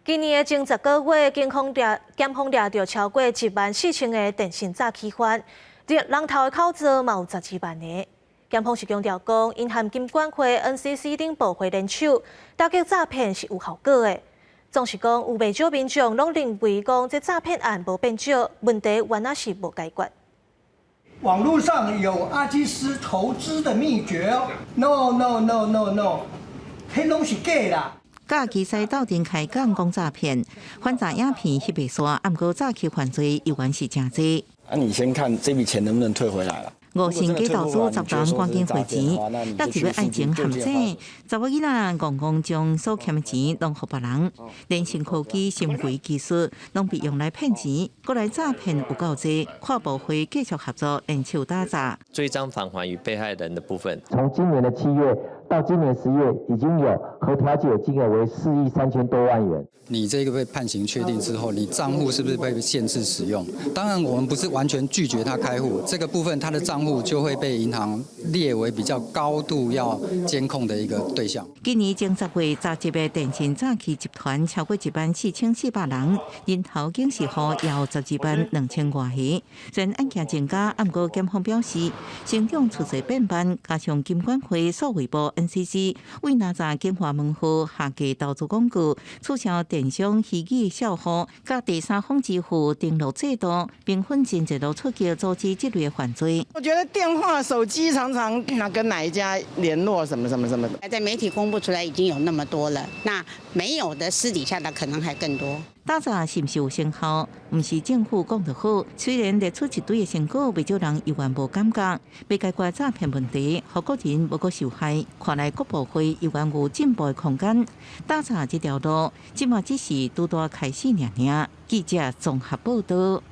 今年的前10個月，檢方掠著超過1萬4千個電信詐欺犯，人頭的口座嘛有12萬個。檢方是強調講，𪜶和金管會 NCC 等部會聯手打擊詐騙是有效果的。總是講有袂少民眾攏認為講，這詐騙案無變少，問題原來是無解決。網路上有阿基師投資的秘訣哦，No No No No No，彼攏是假啦。佮阿基師鬥陣開講講詐騙，反詐影片翕袂煞，毋過詐欺犯罪猶原是誠濟。啊，你先看這筆錢能不能退回來啦？五成假投資十人趕緊匯錢，落入愛情陷阱，查某囡仔戇戇將所欠的錢攏予別人，連新科技、新規技術攏被用來騙錢，閣來詐騙有夠濟，跨部會繼續合作聯手打詐。追贓返還予被害人的部分，從今年的7月到今年10月，已經有合調解金額為4億3千多萬元。你這個被判刑確定之後，你賬戶是不是被限制使用？當然，我們不是完全拒絕他開戶，這個部分他的賬戶就會被銀行列為比較高度要監控的一個對象。今年前10月，詐集的電信詐欺集團超過1萬4400人，人頭警示戶有12萬2千外個。雖然案件增加，毋過檢方表示，成長趨勢變慢，加上金管會數位部 NCC 為哪詐簡化門戶下架投資廣告，取消電商虛擬帳戶，佮第三方支付登錄制度，兵分真濟路出擊阻止這類犯罪。我覺得電話、手機常常那跟哪一家聯絡，什麼什麼什麼的，在媒體公布出來已經有那麼多了，那沒有的私底下的可能還更多。打詐是毋是有成效？毋是政府講就好。雖然列出一堆的成果，袂少人猶原無感覺。欲解決詐騙問題，予個人無閣受害，看來各部會猶原有進步的空間。打詐這條路，這馬只是拄拄開始爾爾。記者綜合報道。